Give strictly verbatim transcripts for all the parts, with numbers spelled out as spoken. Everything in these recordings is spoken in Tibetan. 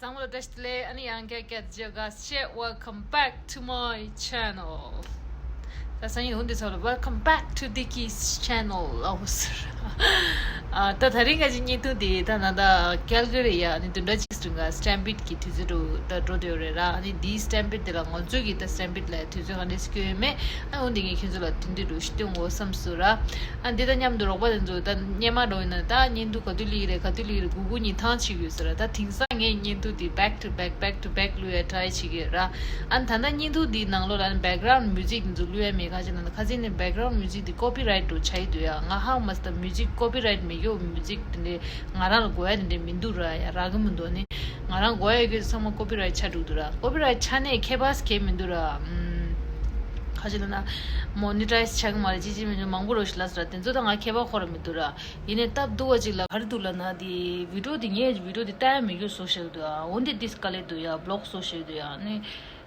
ཚང་མ་ལ་བཀྲ་ཤིས་བདེ་ལེགས། ཨ་ནི་ཡང་བསྐྱར་བསྐྱར་བརྗོད་ག་ཤེ། Welcome back to my channel. ད་སང་ཉིན་འོན་ཏེ་ཚོ་ལ་Welcome back to Dicky's channel ལབ་ཟེར། ཨ་ད་དེ་རིང་ག་ཅིག་བརྙན་ཐུང་དེ་ད་ན་ད་ཀལ་ག་རི་ཡ་ཨ་ནི་བདུན་ཕྲག་གཅིག་རིང་ག་Stampede གི་དུས་ཚོད་དུ་ད་འགྲོ་བསྡད་ཡོད་རེད་ར། ཨ་ནི་དེའི་Stampede དེ་ལ་ང་ཚོས་ཀྱི་ད་Stampede ལ་དུས་ཚོད་ག་འདྲ་ཞིག་སྐྱོན་ཡོད་མེད། ཨ་འོན་ཏེ་ངས་ཁྱོད་ཚོ་ལ་དེ་འདྲ་རུ་ཞིག་སྟོན་དགོས་བསམ་སོང་ར། ཨ་འདི་དང་མཉམ་དུ་རོགས་པ་དེ་ཚོ་ད་སྙན་མ་འགྲོ་ཡིན་ན་ད་བརྙན་ཐུང་ག་དུས་སླེབས་ཀྱི་རེད། ག་དུས་སླེབས་ཀྱི་རེད། དགོས་མཁོ་གཉིས་ཐང་ཆད་ཡོད་ཟེར་ར། ད་དེང་སང་ངས་བརྙན་ཐུང་དེ་back to back, back to back བླུག་ཡ་try བྱེད་ཀྱི་ཡོད་ར། ཨ་ད་ལྟ་བརྙན་ཐུང་འདིའི་ནང་ལོགས་ལ་background music འདི་ཚོ་བླུག་ཡ་མེད། ག་ཅི་ན་ཁ་སང་ནས་background music འདི་copyright འགྲོ་ཆགས་ཀྱི་འདུག་ཡ། ང་ཧ་གོ་མ་སོང་ད། music copyright མེད་ཀྱི་music དེ་འདྲའི་ང་རང་ལ་དགོས་ཡ་དེ་འདྲའི་མི་འདུག་ར། ཡ་རག་གི་མི་འདུག་ནི། ང་རང་དགོས་ཡ་ཡོད་ཚང་མ་copyright ཆགས་འགྲོ་གི་འདུག་ར། copyright ཆགས་ནས་ཁྱད་པར་གང་ཡང་མི་འདུག་ར། ཨམ། ག་ཅི་ལབ་ན། monetize ཆགས་ཀྱི་མ་རེད། ཅི་ཅི་མི་འདུག་མང་པོ་རོ་ཞིག་ལབ་ཟེར་ར། དེ་ཚོ་ད་ང་ཁྱད་པར་ཁོ་ར་མི་འདུག་ར། ཡིན་ནའི་སྟབས་སྡུག་པ་ཅིག་ལ་ག་རེ་འདུག་ལབ་ན་དེ་video དེ་ངས་video དེ་ལྟ་ཡ་མེད་རྒྱུ་བཟོ་བཞག་འདུག་ཨ། འོན་ཏེ་disconnect འདུག་ཡ། block བཟོ་བཞག་འདུག་ཡ། ནི་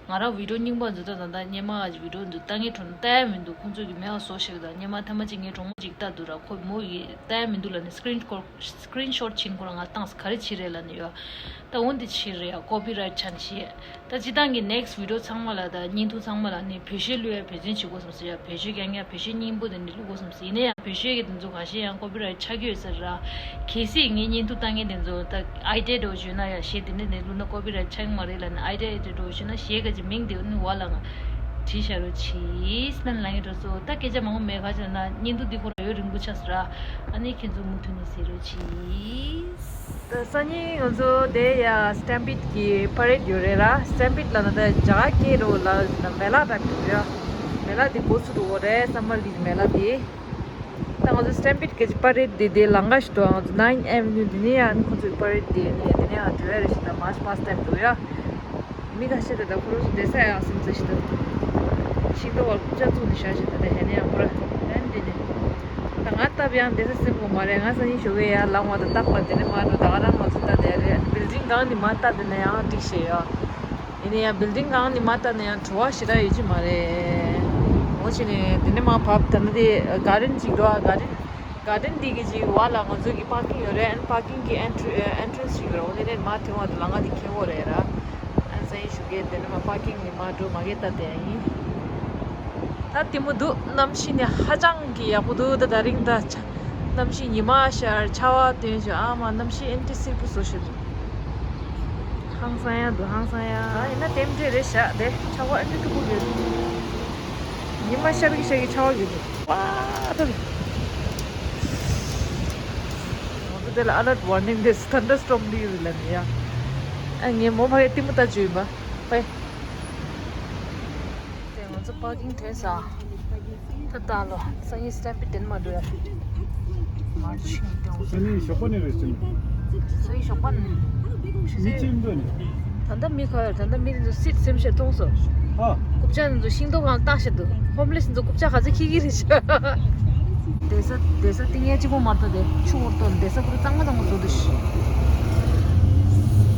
ང་རང་video རྙིང་པ་འདི་ད་ད་ལྟ་སྔོན་མ་video འདི་ལྟ་ངའི་གྲོང་ལྟ་ཡ་མི་འདུག་ཁོང་ཚོ་གི་མེད་པ་བཟོ་བཞག་འདུག་སྔོན་མ་ཐེངས་མ་གཅིག་ངའི་གྲོགས་མོ་གཅིག་ལྟ་འདུག་ར། ཁོ་མོ་ཡི་ལྟ་ཡ་མི་འདུག་ལབ་ནི་screen screenshot བྱིན་ཁོ་རང་ང་བཏང་ག་རེ་བྱེད་རེད་ལབ་ནི་ཡོད། ད་འོན་ཏེ་ཕྱིར་རེད་ཡ། copyright ཆགས་ནས་ཤི། ད་སྤྱིར་བཏང་གི་next video ཚང་མ་ལ་ད་བརྙན་ཐུང་ཚང་མ་ལ་ནི་བེད་སྤྱོད་བླུག་ཡ་འབད་བརྩོན་བྱེད་དགོས་བསམ་སོང་ཡ། བེད་སྤྱོད་རྐྱང་རྐྱང་བེད་སྤྱོད་སྙིང་པོ་དེ་འདྲ་བླུག་དགོས་བསམ་སོང་། ཡིན་ན་ཡང་བེད་སྤྱོད་ཀྱི་དེ་ཚོ་ཁ་ཤས་ཡང་copyright ཆགས་ཀྱི་ཡོད་ས་རེད་ར། གལ་སྲིད་ངའི་བརྙན་ཐུང་ལྟ་མཁན་དེ་ཚོ་ད་ཨའི་ཌི་འདྲ་བོ་བརྗོད་ན་ཡ་གཞས་དེ་འདྲ་དེ་བླུག་ན་copyright ཆགས་ཀྱི་མ་རེད་ལབ་ནི། ཨའི་ཌི་འདྲ་བོ་བརྗོད་ན་གཞས་ག་ཅིག་མིང་དེ་ནི་བ་ལ་ང་བྲིས་བཞག་རོགས་གྱིས། སྨན་ལ་ངའི་འགྲོ་སོ་ད་སྐད་ཆ་མང་པོ་མེད། ག་ཅི་ལབ་ན་བརྙན་ཐུང་འདི་ཁོ་ར་ཡོད་རིང་པོ་ཆགས་སོང་ར། ཨ་ནི་ཁྱེད་ཚོ་མུ་མཐུད་ནས་གཟིགས་རོགས་གྱིས། ད་སང་ཉིན་ང་ཚོ་དེ་ཡ་Stampede གི་པ་རེད་ཡོད་རེད་ར། Stampede ལབ་ན་ད་རྒྱ་གར་སྐད་རུ་ལ་མེ་ལ་འདྲ་འདུག་ཡ། མེ་ལ་དེ་འགོ་ཚུགས་འདུག་འོ་རེད། སམ་མར་གི་མེ་ལ་དེ། ད་ང་ཚོ་Stampede གི་པ་རེད་དེ་དེ་ལམ་ཁ་ཞིག་འདུག་ང་ཚོ་Ninth Avenue དེ་ནས་ཡང་ཁོ་ཚོའི་པ་རེད་དེ་ནས་དེ་ནས་ཡང་འགྲོ་ཡ་རེད་ཞེས་ད་march past འདུག་ཡ། མི་ཁ་ཤས་དེ་ད་ཁོ་རང་ཚོ་བསྡད་ས་ཡག་སེམས་ཚ་ཞིག་ད། ཤིང་ཏོག་བར་རྐུབ་ཀྱག་བཙུགས་ནས་བཞག་ཞིག་ད་དེ་ཧེ་ནས་ཡང་ཁོ་ར་ལན་དེ་ནས། ད་ང་སྟབས་ཡང་བསྡད་ས་སེམས་ཁོ་མ་རེད། ང་སང་ཉིན་ཞོགས་ཀས་ཡར་ལངས་བ་དང་རྟག་པར་དེ་ནས་མར་འགྲོ། ད་ག་རང་ང་ཚོ་ལྟ་དེ་རེད། building སྒང་ནས་མར་ལྟ་དེ་ན་ཡང་འགྲིག་ཤེས་ཡོད། ཡིན་ན་ཡང་building སྒང་ནས་མར་ལྟ་ན་ཡང་བྲོ་བ་ཞེ་དྲག་ཡོད་ཀྱི་མ་རེད། འོ་བྱས་ནས་དེ་ནས་མར་བབས་ད་ནི་དེ་garden ཅིག་འགྲོ་ཨ། garden garden འདི་གི་ཅིག་བར་ལ་ང་ཚོ་གི་parking ཡོད་རེད། and parking གི་entry entrance ཅིག་ཡོད་རེད། འོ་དེ་ནས་མར་ཐོན་བ་དང་ལམ་ཁ་དེ་འཁེལ་བ་རེད་ར། ཨ་ནི་སང་ཉིན་ཞོགས་ཀས་དེ་ནས་མར་parking ནས་མར་འགྲོ་མ་གི་ལྟ་དེ་ཡིན། ད་ལྟད་མོ་འདུག་གནམ་གཤིས་ནི་ཧ་ཅང་གི་ཡག་པོ་འདུག་ད་དེ་རིང་ད་ཆ་གནམ་གཤིས་ཉི་མ་ཤར་ཆར་པ་ཐོན་བྱུང་། ཨ་མ་གནམ་གཤིས་ཨེ་འདྲ་སེར་པོ་བཟོ་བཞག་འདུག་ཧང་སང་ཡ་འདུག་ཧང་སང་ཡ། ཨ་ཡིན་ན་རྟེན་འབྲེལ་རེད་བཞག་དེ་ཆར་པ་ཨེ་འདྲ་སྐྱིད་པོ་རེད། ཉི་མ་ཤར་གི་ཤར་གི་ཆར་པ་གི་འདུག་ཝ་ད། ང་ཚོ་དེ་ལ་alert warning དེ་thunderstorm འདི་ཡོད་ལབ་ནི་ཡ། ཨ་ངས་མོ་ཕ་གི་ལྟད་མོ་ལྟ་བཅུག་ཡིན་པ། ཧོས། དེ་ང་ཚོ་parking ཐོན་ས། ད་ལྟ་ལོ་སང་ཉིན་Stampede དེ་ནས་མར་འགྲོ་ཡ། མར་ཤིང་སྟོང་། སང་ཉིན་ཞོགས་པ་ནས་རེད་ཟེར། སང་ཉིན་ཞོགས་པ་ནས། མི་ཅི་འདོད་ནི། ད་ལྟ་མི་ག་ཡོད། ད་ལྟ་མི་དེ་ཚོ་seat སེམས་ཤར་གཏོང་སོང་། ཨ། རྐུབ་ཀྱག་དེ་ཚོ་ཤིང་ཏོག་སྒང་བཏགས་བཞག་འདུག homeless དེ་ཚོ་རྐུབ་ཀྱག་ག་ཚོད་འཁྱེར་གྱི་རེད་ཤག་བསྡད་ས་བསྡད་ས་ཏིང་ཡ་གཅིག་པོ་མ་གཏོགས་དེ་ཆུ་བོར་གཏོར་བསྡད་ས་ཁོ་རང་གཙང་མ་གཙང་མ་བཟོ་འདུག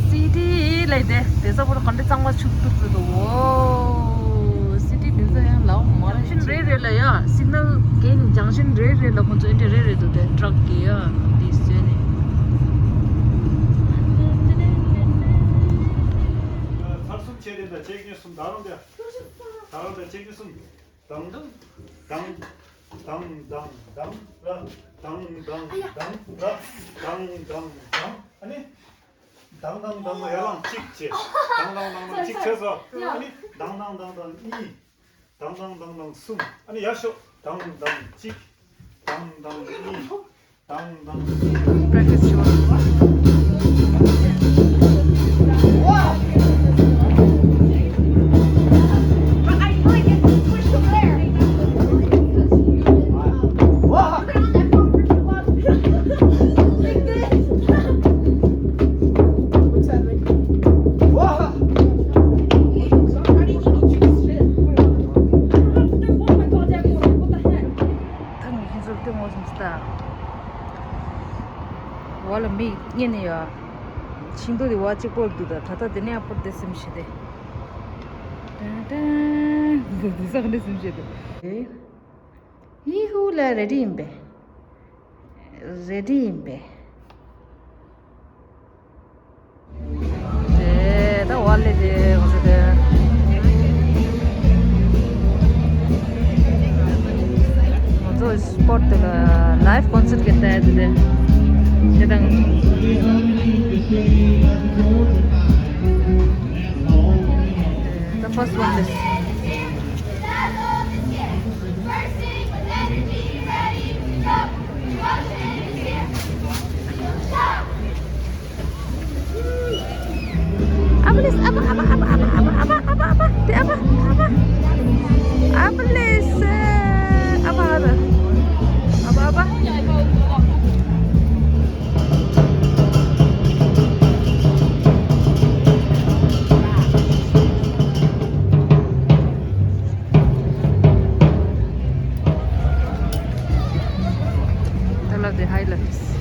city ལ་བསྡད་བསྡད་ས་ཁོ་རང་ག་འདྲ་གཙང་མ་ཆུ་བཏུར་བཏུར་འདུག་འོ། city བསྡད་ས་ཡང་ལའོ་མ་རེད། junction རེ་རེ་ལ་ཡ་signal གན་junction རེ་རེ་ལ་ཁོ་ཚོ་ཨེ་འདྲ་རེ་རེ་འདུག་དེ་truck གི་ཡ་འདི་བཟོས་ནས། ཚར་གསུམ་བྱས་ཏེ་ད་ཆེག་ཉིས་གསུམ་ད་རུང་དེ། ད་རུང་དེ་ཆེག་ཉིས་གསུམ། དང་དང་དང་དང་དང་དང་ར། དང་དང་དང་ར། དང་དང་དང་། ཨ་ནི། དང་དང་དང་ལ་ཡར་ལངས་གཅིག་བྱས། དང་དང་དང་དང་གཅིག་བྱས་སོ། ཨ་ནི། དང་དང་དང་དང་གཉིས། དང་དང་དང་དང་གསུམ། ཨ་ནི་ཡར་ཤོག་དང་དང་གཅིག་དང་དང་གཉིས། དང་དང་གསུམ། practice བྱེད་པ། ད་ངས་ཁྱེད་ཚོར་སྟོན་དགོས་བསམ་སྟེ། འོ་ལ་མི་རྙེད་ནས་ཡོད། ཤིང་ཏོག་དེ་བ་གཅིག་པོ་འདུག་ད་ད་ལྟ་དེ་ནས་ཨ་ཕོར་དེ་སེམས་ཤེས་ཏེ། ཏན་ཏན། འདི་འདི་ས་ག་ནས་སེམས་ཤེས་ཏེ། ཡི་ཧུ་ལ་ready ཡིན་པས། ready ཡིན་པས། དེ་ ཨ་ལེ་དེ་ང་ཚོ་དེ། ང་ཚོ་སྤོར་དེ་ལ་ལའིབ་ཀོན་སར་གི་ལྟ་ཡ་དེ་དེ། དེ་དང་། The first one is. ཨ་བ་ལེས། ཨ་བ། ཨ་བ། ཨ་བ། དེ་ཨ་བ། ཨ་བ། ཨ་བ་ལེས། ཨ་བ། ཨ་བ། ཨ་བ། དེ་ལ་དེ་ཧའི་ལ་ཕིས།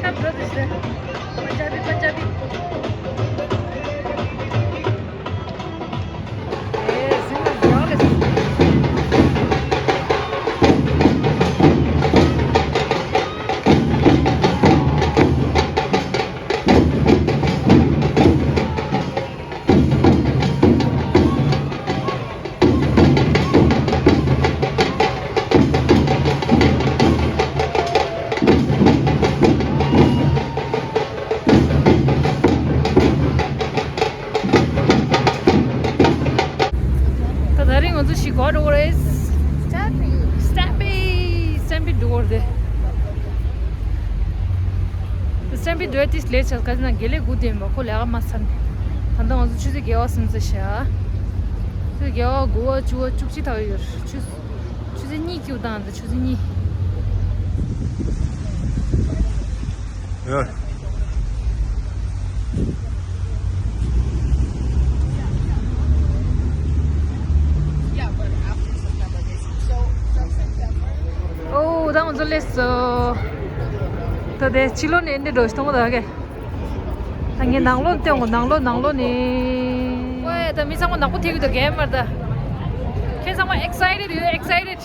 Chap, bro, this is Punjabi, Punjabi. ད་ད་རིང་ང་ཚོ་ཞིག་གོ་འགྲོ་གི་རེད། Stampede Stampede འགྲོ་གི་རེད། Stampede འགྲོ་ཡ་ཏིས་ལས་ཆ་ག་ཟེར་ན་དགེ་ལས་དགུ་ལྡན་པ་ཁོ་ལས་ཀ་མ་ཚར་ནས། ད་ལྟ་ང་ཚོ་ཆུ་ཚོད་བརྒྱད་པ་སོང་ཚར་ཤག་ཆུ་ཚོད་བརྒྱད་པ་དགུ་པ་བཅུ་པ་བཅུ་གཅིག་ཐག་ཡོད་རེད། ཆུ་ཆུ་ཚོད་གཉིས་ཀྱི་བཏང་ད་ཆུ་ཚོད་གཉིས། ཡ། ཨོ་ད་ང་ཚོ་སླེབས་སོང་། ད་དེ་ཕྱི་ལོགས་ནས་འདི་འགྲོ་ཞིག་མཐོང་གི་འདུག་གས། ད་ངས་ནང་ལོགས་སྟོན་གོ། ནང་ལོགས་ནང་ལོགས་ནས། ཝེ་ད་མི་ཚང་མ་ནག་པོ་ཐེབས་ཀྱི་འདུག་གས་མར་ད། ཁྱེད་ཚང་མ་excited? You excited?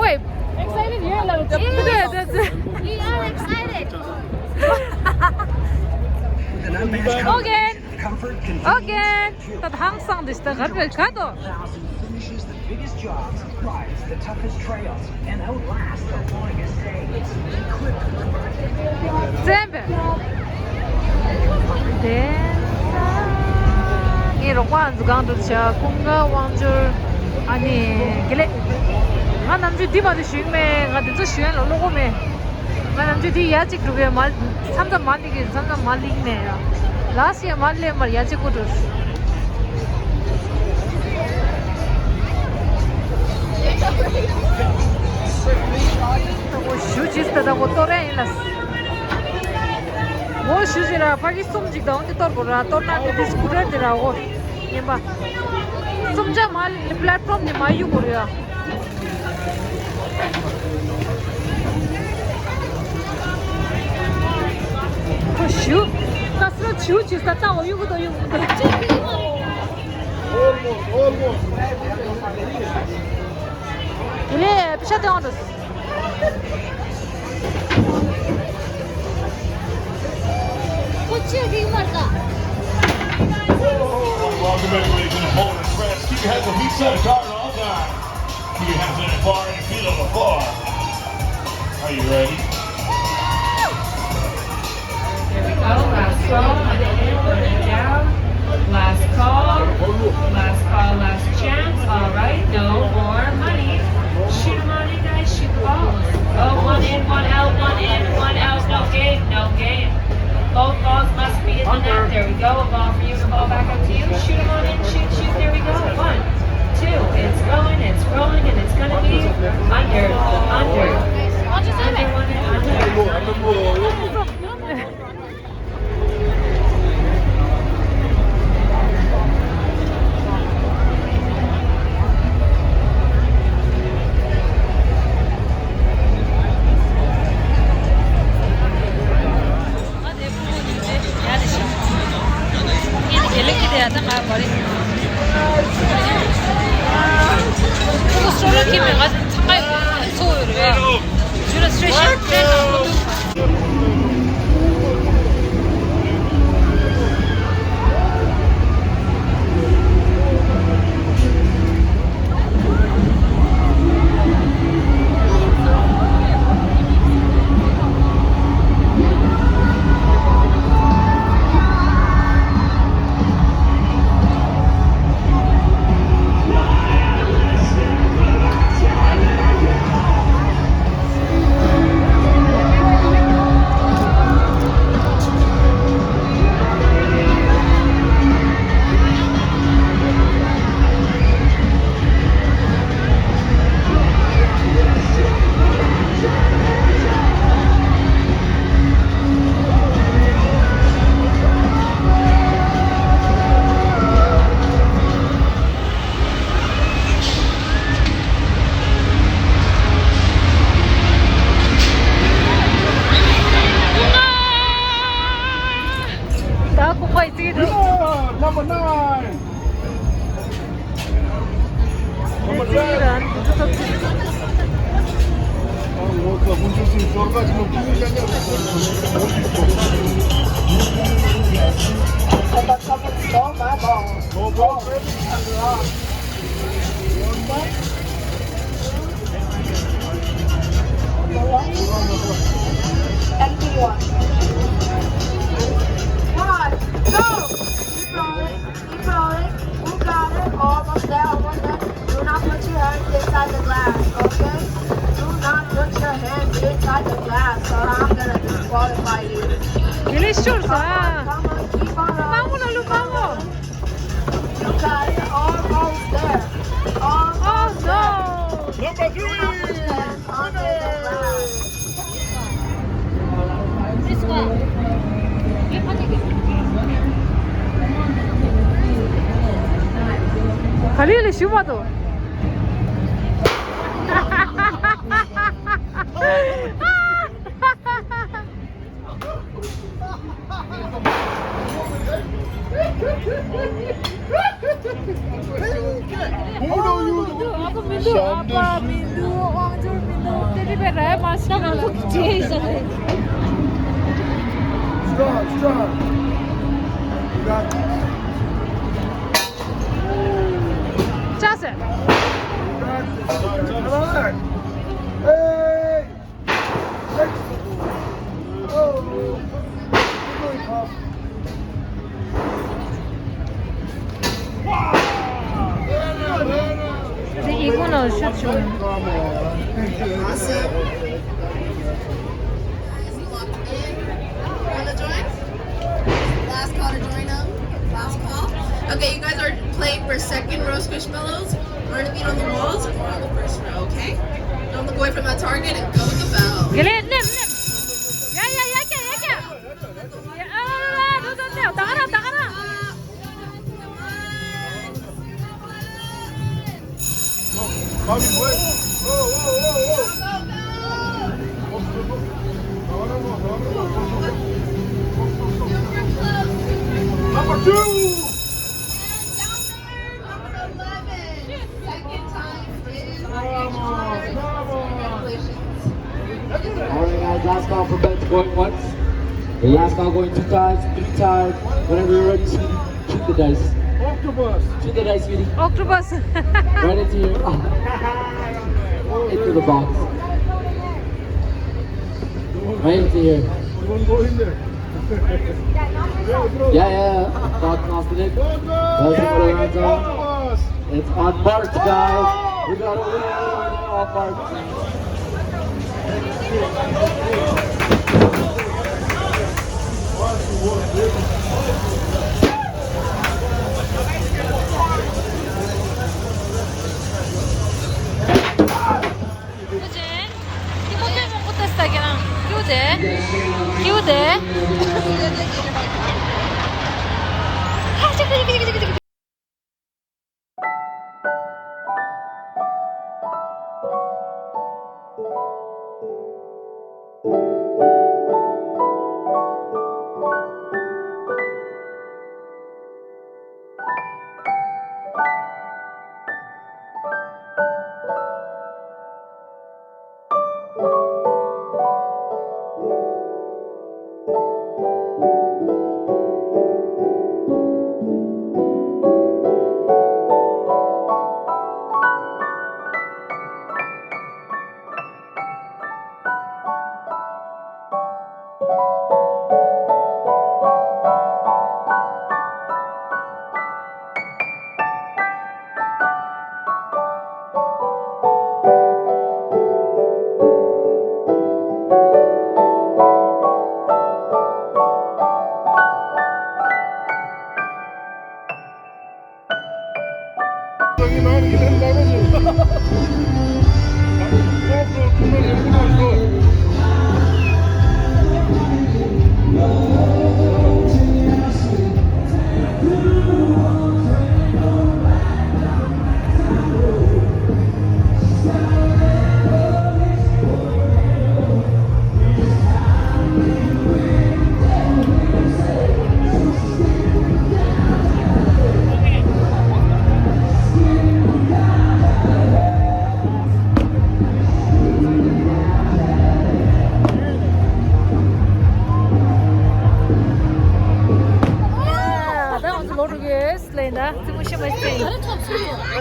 Wait. Excited? You're not. Yeah, that's it. We are excited. Okay. Okay. ད་ཧང་སང་དེ་ད་གར་བའི་ག་དོ། Thousand finishes the biggest jobs, rides the toughest trails, and outlasts the longest days. Equipped with བཙན་པས། དེ་ངའི་རོགས་པ་འཛུགས་གང་འགྲུབ་བྱ་ཀུན་དགའ་དབང་འབྱོར། ཨ་ནི་དགེ་ལེགས། ང་ནམ་རྒྱུན་འདི་མ་རེད་ཞུས་མེད། ང་འདི་ཚོ་ཞུ་ཡ་ལ་བློ་ཁོག་མེད། ང་ནམ་རྒྱུན་འདི་ཡ་གཅིག་འགྲུབ་ཡ་མ། མཚམས་མཚམས་མ་ལེགས་ཀྱི་མཚམས་མཚམས་མ་ལེགས་མེད་ཡ། ལ་སི་ཡ་མ་ལེགས་མར་ཡ་གཅིག་གོ་འགྲོ། ཞུ་ཅིས་ད་ད་གོ་ཏོ་རེ་ཡིན་ལ། འོ་ཞུ་ཅི་ར་ཕ་གི་གསུམ་ཅིག་དང་དེ་གཏོར་དགོས་ར། གཏོར་ན་དེ་དེ་སྐུ་ཊར་དེ་ར་འོ་ཡིན་པ། གསུམ་ཆ་མ་ལེགས་པླེ་ཊི་ཕོམ་ནས་མ་གཡུག་དགོས་རེད་ཡ། ཁོ་ཞུ། ད་སུ་ཞུ་ཅི་ས་ད་འོ་གཡུག་གི་དོ་གཡུག་གི་དོ། དེ་ལས་པི་ཤ་སྟོན་འགྲོ། Welcome everybody to the Polar Express. Keep your heads up, keep set, guard all time. Keep your hands in the bar and your feet on the floor. Are you ready? Here we go. Last call, one in, one down. Last call, last call, last chance. All right, no more money. Shoot 'em on in, guys. Shoot the balls. Go one in, one out, one in, one out. No game, no game. Both balls must be in the net. There we go. A ball for you and a ball back up to you. Shoot 'em on in. Shoot, shoot. There we go. One, two. It's going, it's rolling, and it's gonna be under, under. Under one and under. Empty one. One, go! Keep rolling, keep rolling. Who got it? Almost there, almost there. Do not put your hands inside the glass, okay? Do not put your hands inside the glass, or I'm gonna disqualify you. Delicious, ah. Come on, come on, keep on rolling. Vamos, Lulu, vamos. You guys are almost there. Almost there. Number three. ག་ལེར་ལ་ཞུ་བ་དོ། Who know you? ཨ་ཁུ་མི་འདུག་ཨ་ཕ་མི་འདུག་དབང་འབྱོར་མི་འདུག་ཏེ་ཏི་བེར་ར་མ་ཤི་ན། ང་ཚོ་ཇེ་ཤ་རེད། Strong, strong. You got this. ཅག་སེ། You got this. Come on. Hey! Awesome. Wanna join? Last call to join them. Last call. Okay, you guys are playing for second row Squishmallows. Learn to beat on the walls or on the first row, okay? Don't look away from that target and go with the bell. ཡ་ལེ་ནེམ་ནེམ། ཡ་ཡ་ཡ་ཀྱ་ཡ་ཀྱ། ཡ་ཨ་ལ་ལ་ལ་ལ་ད་ག་ར་ད་ག་ར། Number two. Number eleven. Second time. It is our extra. Congratulations. All right, guys, last call for bets going once. The last call going two times, three times. Whenever you're ready, sweetie, shoot the dice. Octopus. Shoot the dice, sweetie. Octopus. Right into here. Into the box. Right into here. Don't go in there. Yeah, yeah, yeah. Box confident. Don't go. That's what we're on. Octopus. It's on March, guys. We got a winner on March.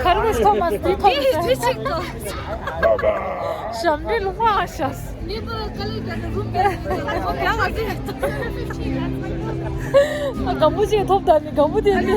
ཁ་རུ་ཐོ་མ་སི་དེ་ཐོ་མ་སི་ཞབས་འདྲེན་ལ་ཕ་ཤ། སྒམ་པོ་ཅིག་ཐོབ་ད་ནི་སྒམ་པོ་དེ་ནི།